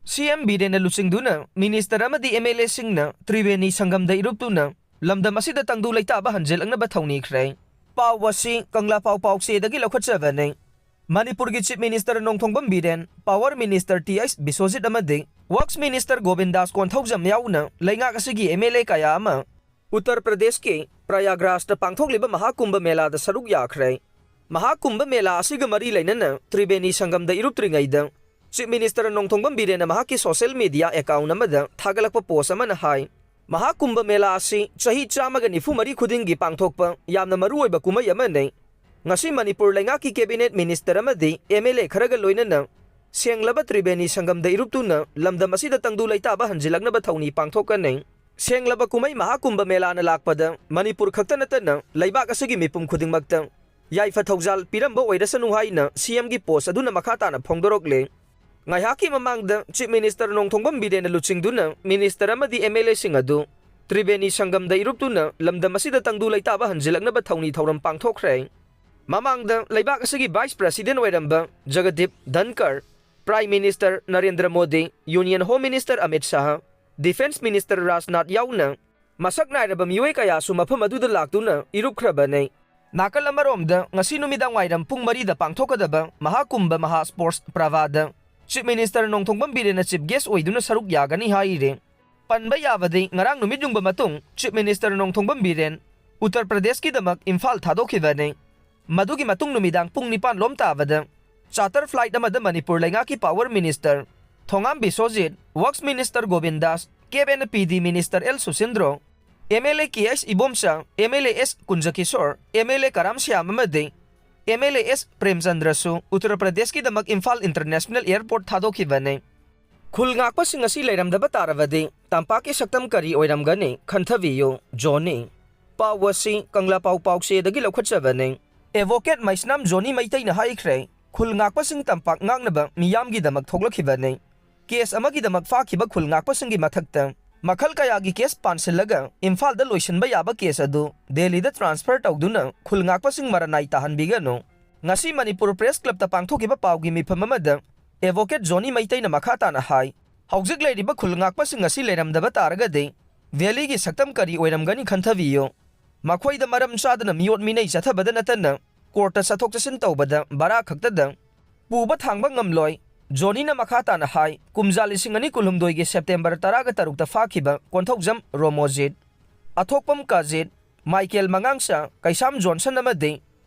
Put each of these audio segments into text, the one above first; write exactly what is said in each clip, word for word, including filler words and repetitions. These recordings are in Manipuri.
ꯁꯤ ꯑꯦꯝ ꯕꯤꯔꯦꯟꯅ ꯂꯨꯆꯤꯡꯗꯨꯅ ꯃꯤꯅꯤꯁꯇꯔ ꯑꯃꯗꯤ ꯑꯦꯝ ꯑꯦꯜ ꯑꯦꯁꯤꯡꯅ ꯇ꯭ꯔꯤꯕꯦꯅꯤ ꯁꯪꯒꯝꯗ ꯏꯔꯨꯞꯇꯨꯅ ꯂꯝꯗꯝ ꯑꯁꯤꯗ ꯇꯪꯗꯨ ꯂꯩꯇꯥꯕ ꯍꯟꯖꯤꯜꯂꯛꯅꯕ ꯊꯧꯅꯤꯈ꯭ꯔꯦ꯫ ꯄꯥꯎ ꯑꯁꯤ ꯀꯪꯂꯥ ꯄꯥꯎ ꯄꯥꯎꯆꯦꯗꯒꯤ ꯂꯧꯈꯠꯆꯕꯅꯤ꯫ ꯃꯅꯤꯄꯨꯔꯒꯤ chief minister Nongthombam Biren, power minister T H Biswajit ꯑꯃꯗꯤ ꯋꯔꯛꯁ ꯃꯤꯅꯤꯁꯇꯔ ꯒꯣꯕꯤꯟꯗꯥꯁ ꯀꯣꯟꯊꯧꯖꯝ ꯌꯥꯎꯅ ꯂꯩꯉꯥꯛ ꯑꯁꯤꯒꯤ ꯑꯦꯝ ꯑꯦꯜ ꯑꯦ ꯀꯌꯥ ꯑꯃ ꯎꯠꯇꯔ ꯄ꯭ꯔꯗꯦꯁꯀꯤ ꯄ꯭ꯔꯌꯥꯒ꯭ꯔꯥꯖꯇ ꯄꯥꯡꯊꯣꯛꯂꯤꯕ ꯃꯍꯥꯀꯨꯝꯚ ꯃꯦꯂꯥꯗ ꯁꯔꯨꯛ ꯌꯥꯈ꯭ꯔꯦ꯫ ꯃꯍꯥꯀꯨꯝꯚ ꯃꯦꯂꯥ ꯑꯁꯤꯒ ꯃꯔꯤ ꯂꯩꯅꯅ ꯇ꯭ꯔꯤꯕꯦꯅꯤ ꯁꯪꯒꯝꯗ ꯏꯔꯨꯞꯇ꯭ꯔꯤꯉꯩꯗ ꯆꯤꯐ ꯃꯤꯅꯤꯁꯇꯔ ꯅꯣꯡꯊꯣꯡꯕꯝ ꯕꯤꯔꯦꯟꯅ ꯃꯍꯥꯛꯀꯤ ꯁꯣꯁꯤꯌꯦꯜ ꯃꯤꯗꯤꯌꯥ ꯑꯦꯀꯥꯎꯟ ꯑꯃꯗ ꯊꯥꯒꯠꯂꯛꯄ ꯄꯣꯁ ꯑꯃꯅ ꯍꯥꯏ, ꯃꯍꯥꯀꯨꯝꯚ ꯃꯦꯂꯥ ꯑꯁꯤ ꯆꯍꯤ ꯆꯥꯝꯃꯒ ꯅꯤꯐꯨ ꯃꯔꯤ ꯈꯨꯗꯤꯡꯒꯤ ꯄꯥꯡꯊꯣꯛꯄ ꯌꯥꯝꯅ ꯃꯔꯨꯑꯣꯏꯕ ꯀꯨꯝꯍꯩ ꯑꯃꯅꯤ꯫ ꯉꯁꯤ ꯃꯅꯤꯄꯨꯔ ꯂꯩꯉꯥꯛꯀꯤ ꯀꯦꯕꯤꯅꯦꯠ ꯃꯤꯅꯤꯁꯇꯔ ꯑꯃꯗꯤ ꯑꯦꯝ ꯑꯦꯜ ꯑꯦ ꯈꯔꯒ ꯂꯣꯏꯅꯅ ꯁꯦꯡꯂꯕ ꯇ꯭ꯔꯤꯕꯦꯅꯤ ꯁꯪꯒꯝꯗ ꯏꯔꯨꯞꯇꯨꯅ ꯂꯝꯗꯝ ꯑꯁꯤꯗ ꯇꯪꯗꯨ ꯂꯩꯇꯥꯕ ꯍꯟꯖꯤꯜꯂꯛꯅꯕ ꯊꯧꯅꯤ ꯄꯥꯡꯊꯣꯛꯀꯅꯤ꯫ ꯁꯦꯡꯂꯕ ꯀꯨꯝꯍꯩ ꯃꯍꯥꯀꯨꯝꯚ ꯃꯦꯂꯥꯅ ꯂꯥꯛꯄꯗ ꯃꯅꯤꯄꯨꯔ ꯈꯛꯇ ꯅꯠꯇꯅ ꯂꯩꯕꯥꯛ ꯑꯁꯤꯒꯤ ꯃꯤꯄꯨꯝ ꯈꯨꯗꯤꯡꯃꯛꯇ ꯌꯥꯏꯐ ꯊꯧꯖꯥꯜ ꯄꯤꯔꯝꯕ ꯑꯣꯏꯔꯁꯅꯨ ꯍꯥꯏꯅ ꯁꯤ ꯑꯦꯝꯒꯤ ꯄꯣꯁ ꯑꯗꯨꯅ ꯃꯈꯥ ꯇꯥꯅ ꯐꯣꯡꯗꯣꯔꯛꯂꯦ꯫ ꯉꯥꯏꯍꯥꯛꯀꯤ ꯃꯃꯥꯡꯗ ꯆꯤꯐ ꯃꯤꯅꯤꯁꯇꯔ ꯅꯣꯡꯊꯣꯡꯕꯝ ꯕꯤꯔꯦꯟꯅ ꯂꯨꯆꯤꯡꯗꯨꯅ ꯃꯤꯅꯤꯁꯇꯔ ꯑꯃꯗꯤ ꯑꯦꯝ ꯑꯦꯜ ꯑꯦꯁꯤꯡ ꯑꯗꯨ ꯇ꯭ꯔꯤꯕꯦꯅꯤ ꯁꯪꯒꯝꯗ ꯏꯔꯨꯞꯇꯨꯅ ꯂꯝꯗꯝ ꯑꯁꯤꯗ ꯇꯪꯗꯨ ꯂꯩꯇꯥꯕ ꯍꯟꯖꯤꯜꯂꯛꯅꯕ ꯊꯧꯅꯤ ꯊꯧꯔꯝ ꯄꯥꯡꯊꯣꯛꯈ꯭ꯔꯦ꯫ ꯃꯃꯥꯡꯗ ꯂꯩꯕꯥꯛ ꯑꯁꯤꯒꯤ ꯚꯥꯏꯁ ꯄ꯭ꯔꯦꯁꯤꯗꯦꯟ ꯑꯣꯏꯔꯝꯕ Jagdeep Dhankhar, prime minister Narendra Modi, union home minister Amit Shah, defence minister Rajnath ꯌꯥꯎꯅ ꯃꯁꯛ ꯅꯥꯏꯔꯕ ꯃꯤꯑꯣꯏ ꯀꯌꯥꯁꯨ ꯃꯐꯝ ꯑꯗꯨꯗ ꯂꯥꯛꯇꯨꯅ ꯏꯔꯨꯞꯈ꯭ꯔꯕꯅꯤ꯫ ꯅꯥꯀꯜ ꯑꯃꯔꯣꯝꯗ ꯉꯁꯤ ꯅꯨꯃꯤꯗꯥꯡ ꯋꯥꯏꯔꯝ ꯄꯨꯡ ꯃꯔꯤꯗ ꯄꯥꯡꯊꯣꯛꯀꯗꯕ ꯃꯍꯥꯀꯨꯝꯚ ꯃꯍꯥ ꯁ꯭ꯄꯣꯔꯠꯁ ꯄ꯭ꯔꯚꯥꯗ ꯆꯤꯐ ꯃꯤꯅꯤꯁꯇꯔ ꯅꯣꯡꯊꯣꯡꯕꯝ ꯕꯤꯔꯦꯟꯅ ꯆꯤꯐ ꯒꯦꯁ ꯑꯣꯏꯗꯨꯅ ꯁꯔꯨꯛ ꯌꯥꯒꯅꯤ ꯍꯥꯏꯔꯤ꯫ ꯄꯟꯕ ꯌꯥꯕꯗꯤ ꯉꯔꯥꯡ ꯅꯨꯃꯤꯠ ꯌꯨꯡꯕ ꯃꯇꯨꯡ ꯆꯤꯐ ꯃꯤꯅꯤꯁꯇꯔ ꯅꯣꯡꯊꯣꯡꯕꯝ ꯕꯤꯔꯦꯟ ꯎꯠꯇꯔ ꯄ꯭ꯔꯗꯦꯁꯀꯤꯗꯃꯛ ꯏꯝꯐꯥꯜ ꯊꯥꯗꯣꯛꯈꯤꯕꯅꯤ꯫ ꯃꯗꯨꯒꯤ ꯃꯇꯨꯡ ꯅꯨꯃꯤꯗꯥꯡ ꯄꯨꯡ ꯅꯤꯄꯥꯟ ꯂꯣꯝ ꯇꯥꯕꯗ ꯆꯥꯔꯇꯔ ꯐ꯭ꯂꯥꯏꯠ ꯑꯃꯗ ꯃꯅꯤꯄꯨꯔ ꯂꯩꯉꯥꯛꯀꯤ power minister Thongam Biswajit, works minister Govindas, CAF and P D minister L Susindro, M L A K H Ibomcha, M L A S Kunjakishor, M L A Karam Shyam ꯑꯃꯗꯤ ꯑꯦꯝ ꯑꯦꯜ ꯑꯦ ꯑꯦꯁ ꯄ꯭ꯔꯦꯝꯆꯟꯗ꯭ꯔꯁꯨ ꯎꯠꯇꯔ ꯄ꯭ꯔꯗꯦꯁꯀꯤꯗꯃꯛ ꯏꯝꯐꯥꯜ ꯏꯟꯇꯔꯅꯦꯁꯅꯦꯜ ꯑꯦꯌꯔꯄꯣꯔꯠ ꯊꯥꯗꯣꯛꯈꯤꯕꯅꯤ꯫ ꯈꯨꯜ ꯉꯥꯛꯄꯁꯤꯡ ꯑꯁꯤ ꯂꯩꯔꯝꯗꯕ ꯇꯥꯔꯕꯗꯤ ꯇꯝꯄꯥꯛꯀꯤ ꯁꯛꯇꯝ ꯀꯔꯤ ꯑꯣꯏꯔꯝꯒꯅꯤ? ꯈꯟꯊꯕꯤꯌꯨ꯫ ꯖꯣꯅꯤ꯫ ꯄꯥꯎ ꯑꯁꯤ ꯀꯪꯂꯥ ꯄꯥꯎ ꯄꯥꯎꯆꯦꯗꯒꯤ ꯂꯧꯈꯠꯆꯕꯅꯤ꯫ ꯑꯦꯗꯚꯣꯀꯦꯠ ꯃꯩꯁꯅꯥꯝ ꯖꯣꯅꯤ ꯃꯩꯇꯩꯅ ꯍꯥꯏꯈ꯭ꯔꯦ, ꯈꯨꯜ ꯉꯥꯛꯄꯁꯤꯡ ꯇꯝꯄꯥꯛ ꯉꯥꯛꯅꯕ ꯃꯤꯌꯥꯝꯒꯤꯗꯃꯛ ꯊꯣꯛꯂꯛꯈꯤꯕꯅꯤ꯫ ꯀꯦꯁ ꯑꯃꯒꯤꯗꯃꯛ ꯐꯥꯈꯤꯕ ꯈꯨꯜ ꯉꯥꯛꯄꯁꯤꯡꯒꯤ ꯃꯊꯛꯇ ꯃꯈꯜ ꯀꯌꯥꯒꯤ ꯀꯦꯁ ꯄꯥꯟꯁꯤꯜꯂꯒ ꯏꯝꯐꯥꯜꯗ ꯂꯣꯏꯁꯤꯟꯕ ꯌꯥꯕ ꯀꯦꯁ ꯑꯗꯨ ꯗꯦꯜꯂꯤꯗ ꯇ꯭ꯔꯥꯟꯁꯐꯔ ꯇꯧꯗꯨꯅ ꯈꯨꯜ ꯉꯥꯛꯄꯁꯤꯡ ꯃꯔꯅꯥꯏ ꯇꯥꯍꯟꯕꯤꯒꯅꯨ꯫ ꯉꯁꯤ ꯃꯅꯤꯄꯨꯔ ꯄ꯭ꯔꯦꯁ ꯀ꯭ꯂꯕꯇ ꯄꯥꯡꯊꯣꯛꯈꯤꯕ ꯄꯥꯎꯒꯤ ꯃꯤꯐꯝ ꯑꯃꯗ ꯑꯦꯗꯚꯣꯀꯦꯠ ꯖꯣꯅꯤ ꯃꯩꯇꯩꯅ ꯃꯈꯥ ꯇꯥꯅ ꯍꯥꯏ, ꯍꯧꯖꯤꯛ ꯂꯩꯔꯤꯕ ꯈꯨꯜ ꯉꯥꯛꯄꯁꯤꯡ ꯑꯁꯤ ꯂꯩꯔꯝꯗꯕ ꯇꯥꯔꯒꯗꯤ ꯚꯦꯂꯤꯒꯤ ꯁꯛꯇꯝ ꯀꯔꯤ ꯑꯣꯏꯔꯝꯒꯅꯤ ꯈꯟꯊꯕꯤꯌꯨ꯫ ꯃꯈꯣꯏꯗ ꯃꯔꯝ ꯆꯥꯗꯅ ꯃꯤꯑꯣꯠ ꯃꯤꯅꯩ ꯆꯠꯊꯕꯗ ꯅꯠꯇꯅ ꯀꯣꯔꯠꯇ ꯆꯠꯊꯣꯛ ꯆꯠꯁꯤꯟ ꯇꯧꯕꯗ ꯚꯔꯥ ꯈꯛꯇꯗ ꯄꯨꯕ ꯊꯥꯡꯕ ꯉꯝꯂꯣꯏ꯫ ꯖꯣꯅꯤꯅ ꯃꯈꯥ ꯇꯥꯅ ꯍꯥꯏ, ꯀꯨꯝꯖꯥ ꯂꯤꯁꯤꯡ ꯑꯅꯤ ꯀꯨꯟꯍꯨꯝꯗꯣꯏꯒꯤ ꯁꯦꯞꯇꯦꯝꯕꯔ ꯇꯔꯥꯒ ꯇꯔꯨꯛꯇ ꯐꯥꯈꯤꯕ ꯀꯣꯟꯊꯧꯖꯝ ꯔꯣꯃꯣꯖꯤꯠ, ꯑꯊꯣꯛꯄꯝ ꯀꯥꯖꯤꯠ, ꯃꯥꯏꯀꯦꯜ ꯃꯉꯥꯡꯁꯥ, ꯀꯩꯁꯥꯝ ꯖꯣꯟꯁꯟ ꯑꯃꯗꯤ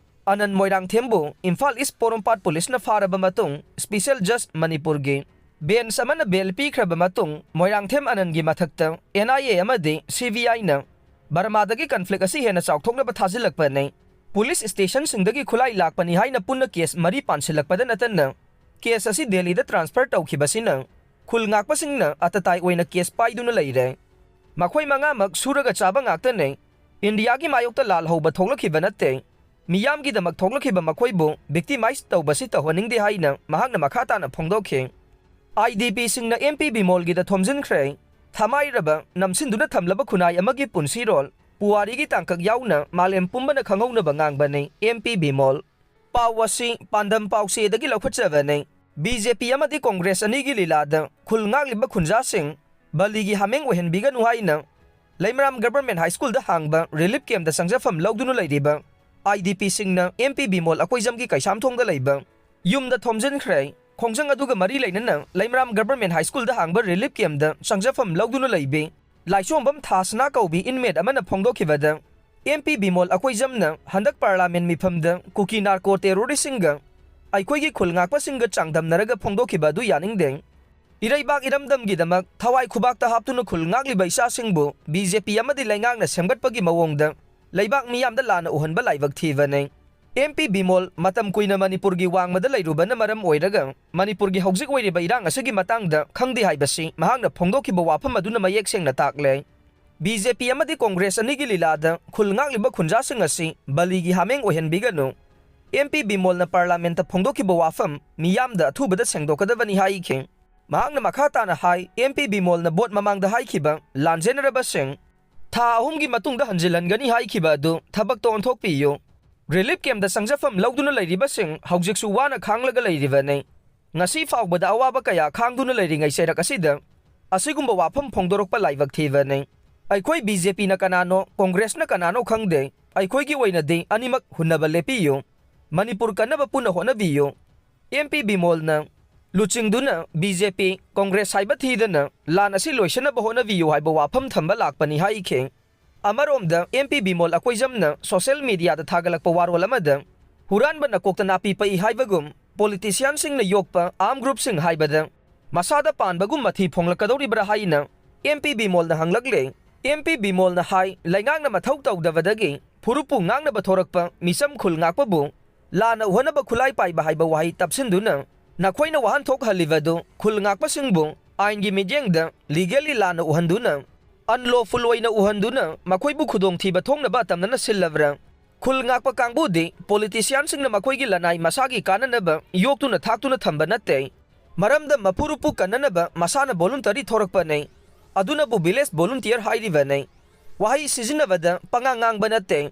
ꯑꯅꯟ ꯃꯣꯏꯔꯥꯡꯊꯦꯝꯕꯨ ꯏꯝꯐꯥꯜ ꯏꯁ ꯄꯣꯔꯣꯝꯄꯥꯠ ꯄꯨꯂꯤꯁꯅ ꯐꯥꯔꯕ ꯃꯇꯨꯡ ꯁ꯭ꯄꯤꯁꯦꯜ ꯖꯁ ꯃꯅꯤꯄꯨꯔꯒꯤ ꯕꯦꯟꯆ ꯑꯃꯅ ꯕꯦꯜ ꯄꯤꯈ꯭ꯔꯕ ꯃꯇꯨꯡ ꯃꯣꯏꯔꯥꯡꯊꯦꯝ ꯑꯅꯟꯒꯤ ꯃꯊꯛꯇ ꯑꯦꯟ ꯑꯥꯏ ꯑꯦ ꯑꯃꯗꯤ ꯁꯤ ꯕꯤ ꯑꯥꯏꯅ ꯕꯔꯃꯥꯗꯒꯤ ꯀꯟꯐ꯭ꯂꯤꯛ ꯑꯁꯤ ꯍꯦꯟꯅ ꯆꯥꯎꯊꯣꯛꯅꯕ ꯊꯥꯖꯤꯜꯂꯛꯄꯅꯤ꯫ ꯄꯨꯂꯤꯁ ꯁ꯭ꯇꯦꯁꯟꯁꯤꯡꯗꯒꯤ ꯈꯨꯠꯂꯥꯏ ꯂꯥꯛꯄꯅꯤ ꯍꯥꯏꯅ ꯄꯨꯟꯅ ꯀꯦꯁ ꯃꯔꯤ ꯄꯥꯟꯁꯤꯜꯂꯛꯄꯗ ꯅꯠꯇꯅ ꯀꯦꯁ ꯑꯁꯤ ꯗꯦꯜꯂꯤꯗ ꯇ꯭ꯔꯥꯟꯁꯐꯔ ꯇꯧꯈꯤꯕꯁꯤꯅ ꯈꯨꯜ ꯉꯥꯛꯄꯁꯤꯡꯅ ꯑꯇꯇꯥꯏ ꯑꯣꯏꯅ ꯀꯦꯁ ꯄꯥꯏꯗꯨꯅ ꯂꯩꯔꯦ꯫ ꯃꯈꯣꯏ ꯃꯉꯥꯃꯛ ꯁꯨꯔꯒ ꯆꯥꯕ ꯉꯥꯛꯇꯅꯦ꯫ ꯏꯟꯗꯤꯌꯥꯒꯤ ꯃꯥꯌꯣꯛꯇ ꯂꯥꯜ ꯍꯧꯕ ꯊꯣꯛꯂꯛꯈꯤꯕ ꯅꯠꯇꯦ꯫ ꯃꯤꯌꯥꯝꯒꯤꯗꯃꯛ ꯊꯣꯛꯂꯛꯈꯤꯕ ꯃꯈꯣꯏꯕꯨ ꯚꯤꯛꯇꯤꯃꯥꯏꯖ ꯇꯧꯕꯁꯤ ꯇꯧꯍꯟꯅꯤꯡꯗꯦ ꯍꯥꯏꯅ ꯃꯍꯥꯛꯅ ꯃꯈꯥ ꯇꯥꯅ ꯐꯣꯡꯗꯣꯛꯈꯤ꯫ I D ꯄꯤꯁꯤꯡꯅ M P ꯕꯤꯃꯣꯜꯒꯤꯗ ꯊꯣꯝꯖꯤꯟꯈ꯭ꯔꯦ꯫ ꯊꯃꯥꯏꯔꯕ, ꯅꯝꯁꯤꯟꯗꯨꯅ ꯊꯝꯂꯕ ꯈꯨꯟꯅꯥꯏ ꯑꯃꯒꯤ ꯄꯨꯟꯁꯤꯔꯣꯜ, ꯄꯨꯋꯥꯔꯤꯒꯤ ꯇꯥꯡꯀꯛ ꯌꯥꯎꯅ ꯃꯥꯂꯦꯝ ꯄꯨꯝꯕꯅ ꯈꯪꯍꯧꯅꯕ ꯉꯥꯡꯕꯅꯤ ꯑꯦꯝ ꯄꯤ ꯕꯤꯃꯣꯜ꯫ ꯄꯥꯎ ꯑꯁꯤ ꯄꯥꯟꯗꯝ ꯄꯥꯎꯆꯦꯗꯒꯤ ꯂꯧꯈꯠꯆꯕꯅꯤ꯫ ꯕꯤ ꯖꯦ ꯄꯤ ꯑꯃꯗꯤ ꯀꯣꯡꯒ꯭ꯔꯦꯁ ꯑꯅꯤꯒꯤ ꯂꯤꯂꯥꯗ ꯈꯨꯜ ꯉꯥꯛꯂꯤꯕ ꯈꯨꯟꯖꯥꯁꯤꯡ ꯕꯂꯤꯒꯤ ꯍꯥꯃꯦꯡ ꯑꯣꯏꯍꯟꯕꯤꯒꯅꯨ ꯍꯥꯏꯅ ꯂꯩꯃꯔꯥꯝ ꯒꯚꯔꯟꯃꯦꯟꯠ ꯍꯥꯏ ꯁ꯭ꯀꯨꯜꯗ ꯍꯥꯡꯕ ꯔꯤꯂꯤꯐ ꯀꯦꯝꯞꯇ ꯆꯪꯖꯐꯝ ꯂꯧꯗꯨꯅ ꯂꯩꯔꯤꯕ I D ꯄꯤꯁꯤꯡꯅ M P Bimol ꯑꯀꯣꯏꯖꯝꯒꯤ ꯀꯩꯁꯥꯝꯊꯣꯡꯗ ꯂꯩꯕ ꯌꯨꯝꯗ ꯊꯣꯝꯖꯤꯟꯈ꯭ꯔꯦ꯫ ꯈꯣꯡꯖꯪ ꯑꯗꯨꯒ ꯃꯔꯤ ꯂꯩꯅꯅ ꯂꯩꯃꯔꯥꯝ ꯒꯚꯔꯟꯃꯦꯟꯠ ꯍꯥꯏ ꯁ꯭ꯀꯨꯜꯗ ꯍꯥꯡꯕ ꯔꯤꯂꯤꯐ ꯀꯦꯝꯞꯇ ꯆꯪꯖꯐꯝ ꯂꯧꯗꯨꯅ ꯂꯩꯕꯤ ꯂꯥꯏꯁꯣꯝꯕꯝ ꯊꯥꯁꯅꯥ ꯀꯧꯕꯤ ꯏꯟꯃꯦꯠ ꯑꯃꯅ ꯐꯣꯡꯗꯣꯛꯈꯤꯕꯗ, ꯑꯦꯝ ꯄꯤ ꯕꯤꯃꯣꯜ ꯑꯀꯣꯏꯖꯝꯅ ꯍꯟꯗꯛ ꯄꯥꯔꯂꯥꯃꯦꯟꯠ ꯃꯤꯐꯝꯗ ꯀꯨꯀꯤ ꯅꯥꯔꯀꯣ ꯇꯦꯔꯣꯔꯤꯁꯁꯤꯡꯒ ꯑꯩꯈꯣꯏꯒꯤ ꯈꯨꯜ ꯉꯥꯛꯄꯁꯤꯡꯒ ꯆꯥꯡꯗꯝꯅꯔꯒ ꯐꯣꯡꯗꯣꯛꯈꯤꯕ ꯑꯗꯨ ꯌꯥꯅꯤꯡꯗꯦ꯫ ꯏꯔꯩꯕꯥꯛ ꯏꯔꯝꯗꯝꯒꯤꯗꯃꯛ ꯊꯋꯥꯏ ꯈꯨꯕꯥꯛꯇ ꯍꯥꯞꯇꯨꯅ ꯈꯨꯜ ꯉꯥꯛꯂꯤꯕ ꯏꯆꯥꯁꯤꯡꯕꯨ ꯕꯤ ꯖꯦ ꯄꯤ ꯑꯃꯗꯤ ꯂꯩꯉꯥꯛꯅ ꯁꯦꯝꯒꯠꯄꯒꯤ ꯃꯑꯣꯡꯗ ꯂꯩꯕꯥꯛ ꯃꯤꯌꯥꯝꯗ ꯂꯥꯟꯅ ꯎꯍꯟꯕ ꯂꯥꯏꯕꯛ ꯊꯤꯕꯅꯤ꯫ ꯑꯦꯝ ꯄꯤ ꯕꯤꯃꯣꯜ ꯃꯇꯝ ꯀꯨꯏꯅ ꯃꯅꯤꯄꯨꯔꯒꯤ ꯋꯥꯡꯃꯗ ꯂꯩꯔꯨꯕꯅ ꯃꯔꯝ ꯑꯣꯏꯔꯒ ꯃꯅꯤꯄꯨꯔꯒꯤ ꯍꯧꯖꯤꯛ ꯑꯣꯏꯔꯤꯕ ꯏꯔꯥꯡ ꯑꯁꯤꯒꯤ ꯃꯇꯥꯡꯗ ꯈꯪꯗꯦ ꯍꯥꯏꯕꯁꯤ ꯃꯍꯥꯛꯅ ꯐꯣꯡꯗꯣꯛꯈꯤꯕ ꯋꯥꯐꯝ ꯑꯗꯨꯅ ꯃꯌꯦꯛ ꯁꯦꯡꯅ ꯇꯥꯛꯂꯦ꯫ ꯕꯤ ꯖꯦ ꯄꯤ ꯑꯃꯗꯤ ꯀꯣꯡꯒ꯭ꯔꯦꯁ ꯑꯅꯤꯒꯤ ꯂꯤꯂꯥꯗ ꯈꯨꯜ ꯉꯥꯛꯂꯤꯕ ꯈꯨꯟꯖꯥꯁꯤꯡ ꯑꯁꯤ ꯕꯂꯤꯒꯤ ꯍꯥꯃꯦꯡ ꯑꯣꯏꯍꯟꯕꯤꯒꯅꯨ꯫ ꯑꯦꯝ ꯄꯤ ꯕꯤꯃꯣꯜꯅ ꯄꯥꯔꯂꯥꯃꯦꯟꯠꯇ ꯐꯣꯡꯗꯣꯛꯈꯤꯕ ꯋꯥꯐꯝ ꯃꯤꯌꯥꯝꯗ ꯑꯊꯨꯕꯗ ꯁꯦꯡꯗꯣꯛꯀꯗꯕꯅꯤ ꯍꯥꯏꯈꯤ꯫ ꯃꯍꯥꯛꯅ ꯃꯈꯥ ꯇꯥꯅ ꯍꯥꯏ, ꯑꯦꯝ ꯄꯤ ꯕꯤꯃꯣꯜꯅ ꯚꯣꯠ ꯃꯃꯥꯡꯗ ꯍꯥꯏꯈꯤꯕ ꯂꯥꯟꯖꯦꯟꯅꯔꯕꯁꯤꯡ ꯊꯥ ꯑꯍꯨꯝꯒꯤ ꯃꯇꯨꯡꯗ ꯍꯟꯖꯤꯜꯍꯟꯒꯅꯤ ꯍꯥꯏꯈꯤꯕ ꯑꯗꯨ ꯊꯕꯛꯇ ꯑꯣꯟꯊꯣꯛꯄꯤꯌꯨ꯫ ꯔꯤꯂꯤꯐ ꯀꯦꯝꯞꯇ ꯆꯪꯖꯐꯝ ꯂꯧꯗꯨꯅ ꯂꯩꯔꯤꯕꯁꯤꯡ ꯍꯧꯖꯤꯛꯁꯨ ꯋꯥꯅ ꯈꯥꯡꯂꯒ ꯂꯩꯔꯤꯕꯅꯤ꯫ ꯉꯁꯤ ꯐꯥꯎꯕꯗ ꯑꯋꯥꯕ ꯀꯌꯥ ꯈꯥꯡꯗꯨꯅ ꯂꯩꯔꯤꯉꯩ ꯆꯩꯔꯛ ꯑꯁꯤꯗ ꯑꯁꯤꯒꯨꯝꯕ ꯋꯥꯐꯝ ꯐꯣꯡꯗꯣꯔꯛꯄ ꯂꯥꯏꯕꯛ ꯊꯤꯕꯅꯤ꯫ ꯑꯩꯈꯣꯏ ꯕꯤ ꯖꯦ ꯄꯤꯅ ꯀꯅꯥꯅꯣ, ꯀꯣꯡꯒ꯭ꯔꯦꯁꯅ ꯀꯅꯥꯅꯣ ꯈꯪꯗꯦ, ꯑꯩꯈꯣꯏꯒꯤ ꯑꯣꯏꯅꯗꯤ ꯑꯅꯤꯃꯛ ꯍꯨꯟꯅꯕ ꯂꯦꯞꯄꯤꯌꯨ꯫ ꯃꯅꯤꯄꯨꯔ ꯀꯟꯅꯕ ꯄꯨꯟꯅ ꯍꯣꯠꯅꯕꯤꯌꯨ꯫ ꯑꯦꯝ ꯄꯤ ꯕꯤꯃꯣꯜꯅ ꯂꯨꯆꯤꯡꯗꯨꯅ ꯕꯤ ꯖꯦ ꯄꯤ, ꯀꯣꯡꯒ꯭ꯔꯦꯁ ꯍꯥꯏꯕ ꯊꯤꯗꯅ ꯂꯥꯟ ꯑꯁꯤ ꯂꯣꯏꯁꯤꯟꯅꯕ ꯍꯣꯠꯅꯕꯤꯌꯨ ꯍꯥꯏꯕ ꯋꯥꯐꯝ ꯊꯝꯕ ꯂꯥꯛꯄꯅꯤ ꯍꯥꯏꯈꯤ꯫ ꯑꯃꯔꯣꯝꯗ ꯑꯦꯝ ꯄꯤ ꯕꯤꯃꯣꯜ ꯑꯀꯣꯏꯖꯝꯅ ꯁꯣꯁꯤꯌꯦꯜ ꯃꯤꯗꯤꯌꯥꯗ ꯊꯥꯒꯠꯂꯛꯄ ꯋꯥꯔꯣꯜ ꯑꯃꯗ, "ꯍꯨꯔꯥꯟꯕ ꯅꯀꯣꯛꯇ ꯅꯥꯄꯤ ꯄꯛꯏ ꯍꯥꯏꯕꯒꯨꯝ ꯄꯣꯂꯤꯇꯤꯁꯤꯌꯥꯟꯁꯤꯡꯅ ꯌꯣꯛꯄ ꯑꯥꯔꯝ ꯒ꯭ꯔꯨꯞꯁꯤꯡ ꯍꯥꯏꯕꯗ ꯃꯁꯥꯗ ꯄꯥꯟꯕꯒꯨꯝ ꯃꯊꯤ ꯐꯣꯡꯂꯛꯀꯗꯧꯔꯤꯕ꯭ꯔꯥ?" ꯍꯥꯏꯅ ꯑꯦꯝ ꯄꯤ ꯕꯤꯃꯣꯜꯅ ꯍꯪꯂꯛꯂꯦ꯫ ꯑꯦꯝ ꯄꯤ ꯕꯤꯃꯣꯜꯅ ꯍꯥꯏ, ꯂꯩꯉꯥꯛꯅ ꯃꯊꯧ ꯇꯧꯗꯕꯗꯒꯤ ꯐꯨꯔꯨꯞꯄꯨ ꯉꯥꯡꯅꯕ ꯊꯣꯔꯛꯄ ꯃꯤꯆꯝ ꯈꯨꯜ ꯉꯥꯛꯄꯕꯨ ꯂꯥꯟꯅ ꯎꯍꯟꯅꯕ ꯈꯨꯠꯂꯥꯏ ꯄꯥꯏꯕ ꯍꯥꯏꯕ ꯋꯥꯍꯩ ꯇꯞꯁꯤꯟꯗꯨꯅ ꯅꯈꯣꯏꯅ ꯋꯥꯍꯟꯊꯣꯛꯍꯜꯂꯤꯕ ꯑꯗꯨ ꯈꯨꯜ ꯉꯥꯛꯄꯁꯤꯡꯕꯨ ꯑꯥꯏꯟꯒꯤ ꯃꯤꯠꯌꯦꯡꯗ ꯂꯤꯒꯦꯜꯂꯤ ꯂꯥꯟꯅ ꯎꯍꯟꯗꯨꯅ, ꯑꯟꯂꯣꯐꯨꯜ ꯑꯣꯏꯅ ꯎꯍꯟꯗꯨꯅ ꯃꯈꯣꯏꯕꯨ ꯈꯨꯗꯣꯡꯊꯤꯕ ꯊꯣꯛꯅꯕ ꯑꯇꯝꯅꯅ ꯁꯤꯜꯂꯕ꯭ꯔꯥ? ꯈꯨꯜ ꯉꯥꯛꯄ ꯀꯥꯡꯕꯨꯗꯤ ꯄꯣꯂꯤꯇꯤꯁꯤꯌꯥꯟꯁꯤꯡꯅ ꯃꯈꯣꯏꯒꯤ ꯂꯅꯥꯏ ꯃꯁꯥꯒꯤ ꯀꯥꯟꯅꯅꯕ ꯌꯣꯛꯇꯨꯅ ꯊꯥꯛꯇꯨꯅ ꯊꯝꯕ ꯅꯠꯇꯦ꯫ ꯃꯔꯝꯗ ꯃꯐꯨꯔꯨꯞꯄꯨ ꯀꯟꯅꯅꯕ ꯃꯁꯥꯅ ꯚꯣꯂꯨꯟꯇꯔꯤ ꯊꯣꯔꯛꯄꯅꯤ꯫ ꯑꯗꯨꯅꯕꯨ ꯚꯤꯂꯦꯖ ꯚꯣꯂꯨꯟꯇꯤꯌꯔ ꯍꯥꯏꯔꯤꯕꯅꯤ꯫ ꯋꯥꯍꯩ ꯁꯤꯖꯤꯟꯅꯕꯗ ꯄꯉꯥꯡ ꯉꯥꯡꯕ ꯅꯠꯇꯦ꯫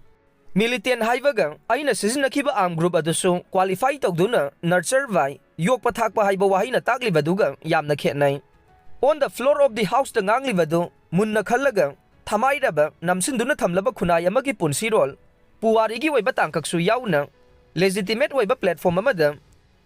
ꯃꯤꯂꯤꯇꯦꯟ ꯍꯥꯏꯕꯒ ꯑꯩꯅ ꯁꯤꯖꯤꯟꯅꯈꯤꯕ ꯑꯥꯔꯝ ꯒ꯭ꯔꯨꯞ ꯑꯗꯨꯁꯨ ꯀ꯭ꯋꯥꯂꯤꯐꯥꯏ ꯇꯧꯗꯨꯅ ꯅꯔꯆꯔ ꯕꯥꯏ, ꯌꯣꯛꯄ ꯊꯥꯛꯄ ꯍꯥꯏꯕ ꯋꯥꯍꯩꯅ ꯇꯥꯛꯂꯤꯕꯗꯨꯒ ꯌꯥꯝꯅ ꯈꯦꯠꯅꯩ꯫ ꯑꯣꯟ ꯗ ꯐ꯭ꯂꯣꯔ ꯑꯣꯐ ꯗꯤ ꯍꯥꯎꯁꯇ ꯉꯥꯡꯂꯤꯕꯗꯨ ꯃꯨꯟꯅ ꯈꯜꯂꯒ ꯊꯃꯥꯏꯔꯕ ꯅꯝꯁꯤꯟꯗꯨꯅ ꯊꯝꯂꯕ ꯈꯨꯟꯅꯥꯏ ꯑꯃꯒꯤ ꯄꯨꯟꯁꯤꯔꯣꯜ, ꯄꯨꯋꯥꯔꯤꯒꯤ ꯑꯣꯏꯕ ꯇꯥꯡꯀꯛꯁꯨ ꯌꯥꯎꯅ, ꯂꯦꯖꯤꯇꯤꯃꯦꯠ ꯑꯣꯏꯕ ꯄ꯭ꯂꯦꯠꯐꯣꯝ ꯑꯃꯗ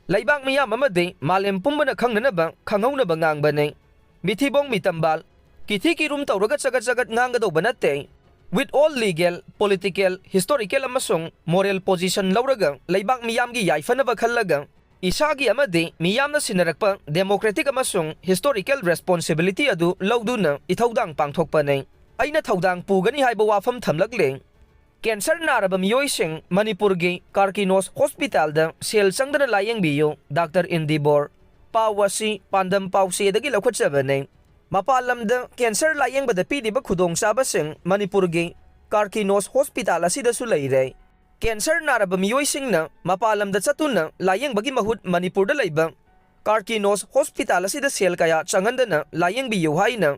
ꯂꯩꯕꯥꯛ ꯃꯤꯌꯥꯝ ꯑꯃꯗꯤ ꯃꯥꯂꯦꯝ ꯄꯨꯝꯕꯅ ꯈꯪꯅꯅꯕ, ꯈꯪꯍꯧꯅꯕ ꯉꯥꯡꯕꯅꯤ꯫ ꯃꯤꯊꯤꯕꯣꯡ ꯃꯤꯇꯝꯕꯥꯜ, ꯀꯤꯊꯤ ꯀꯤꯔꯨꯝ ꯇꯧꯔꯒ ꯆꯒꯠ ꯆꯒꯠ ꯉꯥꯡꯒꯗꯧꯕ ꯅꯠꯇꯦ꯫ With all legal, political, historical ꯑꯃꯁꯨꯡ moral position ꯂꯧꯔꯒ ꯂꯩꯕꯥꯛ ꯃꯤꯌꯥꯝꯒꯤ ꯌꯥꯏꯐꯅꯕ ꯈꯜꯂꯒ ꯏꯁꯥꯒꯤ ꯑꯃꯗꯤ ꯃꯤꯌꯥꯝꯅ ꯁꯤꯟꯅꯔꯛꯄ democratic ꯑꯃꯁꯨꯡ historical responsibility ꯑꯗꯨ ꯂꯧꯗꯨꯅ ꯏꯊꯧꯗꯥꯡ ꯄꯥꯡꯊꯣꯛꯄꯅꯤ꯫ ꯑꯩꯅ ꯊꯧꯗꯥꯡ ꯄꯨꯒꯅꯤ ꯍꯥꯏꯕ ꯋꯥꯐꯝ ꯊꯝꯂꯛꯂꯦ꯫ ꯀꯦꯟꯁꯔ ꯅꯥꯔꯕ ꯃꯤꯑꯣꯏꯁꯤꯡ ꯃꯅꯤꯄꯨꯔꯒꯤ ꯀꯥꯔꯀꯤꯅꯣꯁ ꯍꯣꯁꯄꯤꯇꯥꯜꯗ ꯁꯦꯜ ꯆꯪꯗꯅ ꯂꯥꯌꯦꯡꯕꯤꯌꯨ, ꯗꯥꯛꯇꯔ ꯏꯟꯗꯤꯕꯣꯔ꯫ ꯄꯥꯎ ꯑꯁꯤ ꯄꯥꯟꯗꯝ ꯄꯥꯎꯆꯦꯗꯒꯤ ꯂꯧꯈꯠꯆꯕꯅꯤ꯫ ꯃꯄꯥꯟ ꯂꯝꯗ ꯀꯦꯟꯁꯔ ꯂꯥꯌꯦꯡꯕꯗ ꯄꯤꯔꯤꯕ ꯈꯨꯗꯣꯡꯆꯥꯕꯁꯤꯡ ꯃꯅꯤꯄꯨꯔꯒꯤ ꯀꯥꯔꯀꯤꯅꯣꯁ ꯍꯣꯁꯄꯤꯇꯥꯜ ꯑꯁꯤꯗꯁꯨ ꯂꯩꯔꯦ꯫ ꯀꯦꯟꯁꯔ ꯅꯥꯔꯕ ꯃꯤꯑꯣꯏꯁꯤꯡꯅ ꯃꯄꯥꯟ ꯂꯝꯗ ꯆꯠꯇꯨꯅ ꯂꯥꯌꯦꯡꯕꯒꯤ ꯃꯍꯨꯠ ꯃꯅꯤꯄꯨꯔꯗ ꯂꯩꯕ ꯀꯥꯔꯀꯤꯅꯣꯁ ꯍꯣꯁꯄꯤꯇꯥꯜ ꯑꯁꯤꯗ ꯁꯦꯜ ꯀꯌꯥ ꯆꯪꯍꯟꯗꯅ ꯂꯥꯌꯦꯡꯕꯤꯌꯨ ꯍꯥꯏꯅ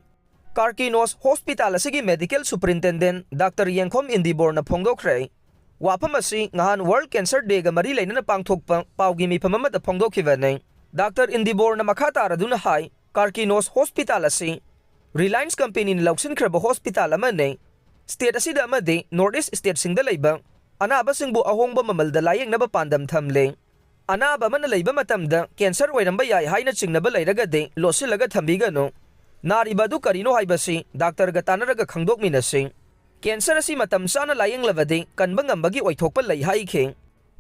ꯀꯥꯔꯀꯤꯅꯣꯁ ꯍꯣꯁꯄꯤꯇꯥꯜ ꯑꯁꯤꯒꯤ ꯃꯦꯗꯤꯀꯦꯜ ꯁꯨꯄꯔꯤꯟꯇꯦꯟꯗꯦꯟ ꯗꯥꯛꯇꯔ ꯌꯦꯡꯈꯣꯝ ꯏꯟꯗꯤꯕꯣꯔꯅ ꯐꯣꯡꯗꯣꯛꯈ꯭ꯔꯦ꯫ ꯋꯥꯐꯝ ꯑꯁꯤ ꯅꯍꯥꯟ ꯋꯥꯔꯜꯗ ꯀꯦꯟꯁꯔ ꯗꯦꯒ ꯃꯔꯤ ꯂꯩꯅꯅ ꯄꯥꯡꯊꯣꯛꯄ ꯄꯥꯎꯒꯤ ꯃꯤꯐꯝ ꯑꯃꯗ ꯐꯣꯡꯗꯣꯛꯈꯤꯕꯅꯤ꯫ ꯗꯥꯛꯇꯔ ꯏꯟꯗꯤꯕꯣꯔꯅ ꯃꯈꯥ ꯇꯥꯔꯗꯨꯅ ꯍꯥꯏ, ꯀꯥꯔꯀꯤꯅꯣꯁ ꯍꯣꯁꯄꯤꯇꯥꯜ ꯑꯁꯤ ꯔꯤꯂꯥꯏꯟꯁ ꯀꯝꯄꯦꯅꯤꯅ ꯂꯧꯁꯤꯟꯈ꯭ꯔꯕ ꯍꯣꯁꯄꯤꯇꯥꯜ ꯑꯃꯅꯤ꯫ ꯁ꯭ꯇꯦꯠ ꯑꯁꯤꯗ ꯑꯃꯗꯤ ꯅꯣꯔꯠ ꯏꯁ ꯁ꯭ꯇꯦꯠꯁꯤꯡꯗ ꯂꯩꯕ ꯑꯅꯥꯕꯁꯤꯡꯕꯨ ꯑꯍꯣꯡꯕ ꯃꯃꯜꯗ ꯂꯥꯌꯦꯡꯅꯕ ꯄꯥꯟꯗꯝ ꯊꯝꯂꯤ꯫ ꯑꯅꯥꯕ ꯑꯃꯅ ꯂꯩꯕ ꯃꯇꯝꯗ ꯀꯦꯟꯁꯔ ꯑꯣꯏꯔꯝꯕ ꯌꯥꯏ ꯍꯥꯏꯅ ꯆꯤꯡꯅꯕ ꯂꯩꯔꯒꯗꯤ ꯂꯣꯠꯁꯤꯜꯂꯒ ꯊꯝꯕꯤꯒꯅꯨ꯫ ꯅꯥꯔꯤꯕ ꯑꯗꯨ ꯀꯔꯤꯅꯣ ꯍꯥꯏꯕꯁꯤ ꯗꯥꯛꯇꯔꯒ ꯇꯥꯟꯅꯔꯒ ꯈꯪꯗꯣꯛꯃꯤꯟꯅꯁꯤ꯫ ꯀꯦꯟꯁꯔ ꯑꯁꯤ ꯃꯇꯝ ꯆꯥꯅ ꯂꯥꯌꯦꯡꯂꯕꯗꯤ ꯀꯟꯕ ꯉꯝꯕꯒꯤ ꯑꯣꯏꯊꯣꯛꯄ ꯂꯩ ꯍꯥꯏꯈꯤ꯫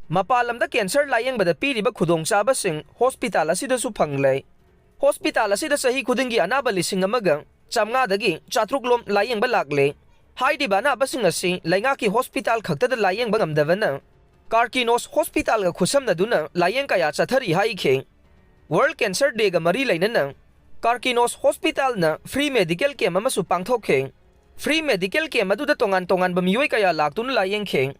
ꯃꯄꯥꯟ ꯂꯝꯗ ꯀꯦꯟꯁꯔ ꯂꯥꯌꯦꯡꯕꯗ ꯄꯤꯔꯤꯕ ꯈꯨꯗꯣꯡꯆꯥꯕꯁꯤꯡ ꯍꯣꯁꯄꯤꯇꯥꯜ ꯑꯁꯤꯗꯁꯨ ꯐꯪꯂꯦ꯫ ꯍꯣꯁꯄꯤꯇꯥꯜ ꯑꯁꯤꯗ ꯆꯍꯤ ꯈꯨꯗꯤꯡꯒꯤ ꯑꯅꯥꯕ ꯂꯤꯁꯤꯡ ꯑꯃꯒ ꯆꯥꯃꯉꯥꯗꯒꯤ ꯆꯥꯇ꯭ꯔꯨꯛ ꯂꯣꯝ ꯂꯥꯌꯦꯡꯕ ꯂꯥꯛꯂꯦ꯫ ꯍꯥꯏꯔꯤꯕ ꯑꯅꯥꯕꯁꯤꯡ ꯑꯁꯤ ꯂꯩꯉꯥꯛꯀꯤ ꯍꯣꯁꯄꯤꯇꯥꯜ ꯈꯛꯇꯗ ꯂꯥꯌꯦꯡꯕ ꯉꯝꯗꯕꯅ ꯀꯥꯔꯀꯤꯅꯣꯁ ꯍꯣꯁꯄꯤꯇꯥꯜꯒ ꯈꯨꯠꯁꯝꯅꯗꯨꯅ ꯂꯥꯌꯦꯡ ꯀꯌꯥ ꯆꯠꯊꯔꯤ ꯍꯥꯏꯈꯤ꯫ ꯋꯥꯔꯜꯗ ꯀꯦꯟꯁꯔ ꯗꯦꯒ ꯃꯔꯤ ꯂꯩꯅꯅ ꯀꯥꯔꯀꯤꯅꯣꯁ ꯍꯣꯁꯄꯤꯇꯥꯜꯅ ꯐ꯭ꯔꯤ ꯃꯦꯗꯤꯀꯦꯜ ꯀꯦꯝꯞ ꯑꯃꯁꯨ ꯄꯥꯡꯊꯣꯛꯈꯤ꯫ ꯐ꯭ꯔꯤ ꯃꯦꯗꯤꯀꯦꯜ ꯀꯦꯝꯞ ꯑꯗꯨꯗ ꯇꯣꯉꯥꯟ ꯇꯣꯉꯥꯟꯕ ꯃꯤꯑꯣꯏ ꯀꯌꯥ ꯂꯥꯛꯇꯨꯅ ꯂꯥꯌꯦꯡꯈꯤ꯫